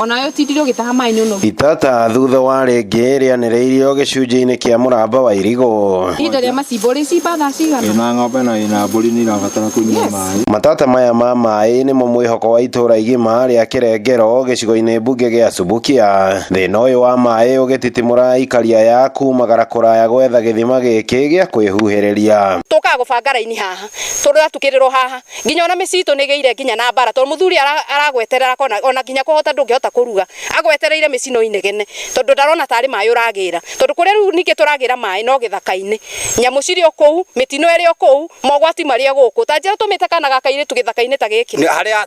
Onawe ũtindire ũgĩtaha maĩ nĩ ũnogu. Itata thutha wa rĩngĩ rĩanĩrĩirio gĩcunjĩ-inĩ kĩa mũramba wa irigũ. Ihinda rĩa macimbo rĩcimba thaa cigana? Ĩna ng'ombe na ĩna mbũri nĩ irabatara kũnyua maĩ. Matata maya ma maĩ nĩmo mwĩhoko wa itũra igima rĩa Kĩrengero gĩcigo-inĩ mbunge gĩa Subukia. Thĩna ũyũ wa maĩ ũgĩtitimũra aikari aya kumagara kũraya gwetha gĩthima gĩkĩ gĩa kwĩhuhĩrĩria. Tũkaga gũbanga raini haha tũratukĩrĩrwo haha nginya ona mĩciĩ itũ nĩ ĩgĩire nginya na mbara tondũ mũthuri aragweterera kona ona nginya kũhota ndũngĩhota kũruga agwetereire mĩciĩ no inegene tondũ ndarona tarĩ maĩ ũragĩra tondũ kũrĩa rĩu ningĩ tũragĩra maĩ no gĩthaka-inĩ nyamũ cirĩ o kũu mĩtino ĩrĩ o kũu mogwati marĩ o gũkũ ta njĩra tũmĩte kana ga kairĩtu gĩthaka-inĩ ta gĩkĩ. Nĩ harĩa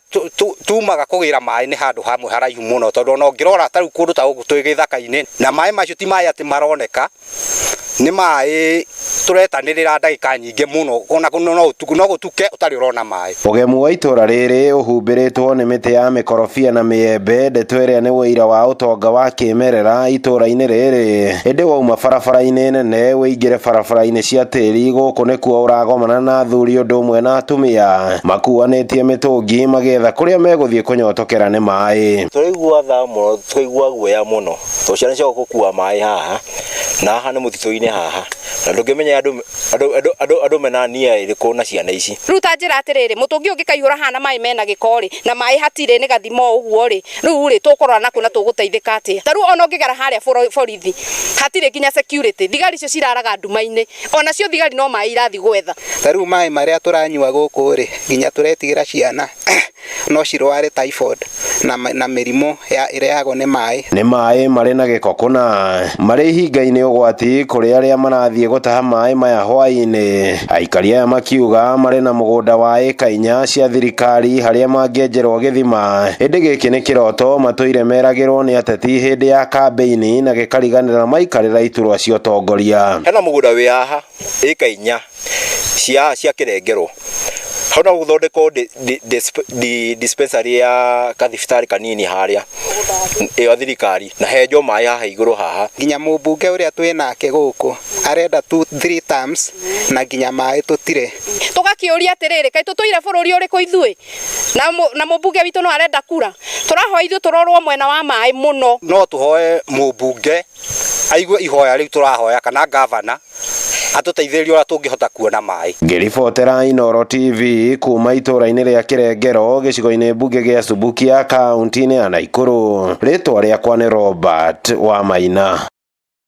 tumaga kũgĩra maĩ nĩ handũ hamwe haraihu mũno tondũ ona ũngĩrora ta rĩu kũndũ ta gũkũ twĩ gĩthaka-inĩ na maĩ macio ti maĩ atĩ maroneka nĩ maĩ tũretanĩrĩra ndagĩka nyingĩ mũno ona no gũtuke ũtarĩ ũrona maĩ. Ũgemu wa itũra rĩrĩ ũhumbĩrĩtwo nĩ mĩtĩ ya mĩkorobia na mĩembe, ndeto ĩrĩa nĩ ũira wa ũtonga wa kĩmerera itũra-inĩ rĩrĩ. Ĩndĩ wauma barabara-inĩ nene ũingĩre barabara-inĩ cia tĩri gũkũ nĩkuo ũragomana na athuri ũndũ ũmwe na atumia makuanĩtie mĩtũngi magĩetha kũrĩa megũthiĩ kũnyotokera nĩ maĩ. Tũraigua tha mũno, tũkaigua guoya mũno tondũ ciana ciao gũkua maĩ haha na haha nĩ mũtitũ-inĩ haha na ndũngĩmenya andũ mena nia ĩrĩkũ na ciana ici. Rĩu ta njĩra atĩrĩrĩ mũtũngi ũngĩkaihũra haha na maĩ mena gĩko rĩ na maĩ hatirĩ nĩ gathimo ũguo rĩ rĩu rĩ tũkũrora nakũ na tũgũteithĩka atĩa. Ta rĩu ona ũngĩgera harĩa borithi hatirĩ nginya security thigari icio ciraraga nduma-inĩ onacio thigari no maĩ irathiĩ gwetha. Ta rĩu maĩ marĩa tũranyua gũkũ rĩ nginya tũretigĩra ciana no cirware typhoid na mĩrimũ ya ĩrehagwo nĩ maĩ. Nĩ maĩ marĩ na gĩko kũna marĩ ihinga-inĩ ũgwati kũrĩ arĩa marathiĩ gũtaha maĩ maya hwaĩ-inĩ. Aikari aya makiuga marĩ na mũgũnda wa ĩka 4 cia thirikari harĩa mangĩenjerwo gĩthima ĩndĩ gĩkĩ nĩ kĩroto matũire meragĩrwo nĩ ateti hĩndĩ ya kambĩini na gĩkariganĩra maikarĩra iturwa cia ũtongoria. Hena mũgũnda wĩ haha ĩka 4 cia Kĩrengero hau no gũthondekwo dispensary ya kathibitarĩ kanini harĩa ĩyo thirikari na henjwo maĩ haha igũrũ haha. Nginya mũmbunge ũrĩa twĩ nake gũkũ arenda 2-3 terms na nginya maĩ tũtirĩ. Tũgakĩũria atĩrĩrĩ kaĩ tũtũire bũrũri ũrĩkũ ithuĩ na mũmbunge witũ no arenda kura tũrahoya ithuĩ tũrorwo mwena wa maĩ mũno. No tũhoe mũmbunge aigue ihoya rĩu tũrahoya kana gavana atũteithĩrĩrie ũrĩa tũngĩhota kuona maĩ. Ngĩribotera Inooro TV kuma itũra-inĩ rĩa Kĩrengero gĩcigo-inĩ mbunge gĩa Subukia kaunti-inĩ ya Naikuru, rĩtwa rĩakwa nĩ Robert Wamaina.